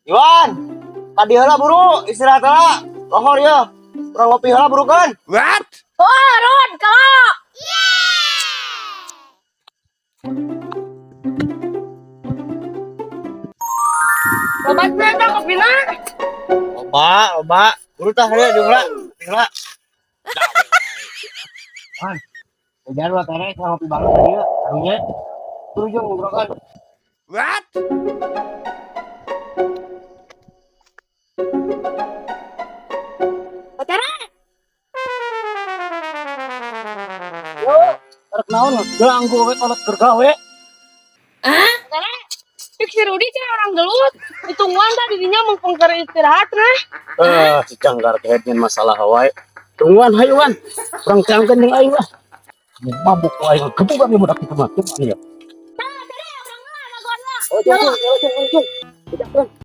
Iwan, tadi heula buru, istirahat heula. Lohor ya. Urang ngopi heula buru kan. What? Oh, Rod, kalau. Loba teh eta kopina. Loba, loba. Buru tah heula jeung heula. Heula. Wan, jangan lah tere, ngopi banget tadi ya. Karunya. Buru jeung ngobrol kan. What? Tere. Yo, rek naon ganggu we kolot gergawe. Tere. Cek si Rudi cenah orang gelut. Ditungguan tadi dinya mumpung keur istirahat nah. Eh, si janggar kehetnya masalah wae. Tungguan hayu wan. Urang teangkeun jeung aing lah. Mabuk wae ngegebugan ieu budak itu mah. Cuman ya. Tah, tere urang lah dagoan lah. Oh, jung, jung, jung, jung. Jung.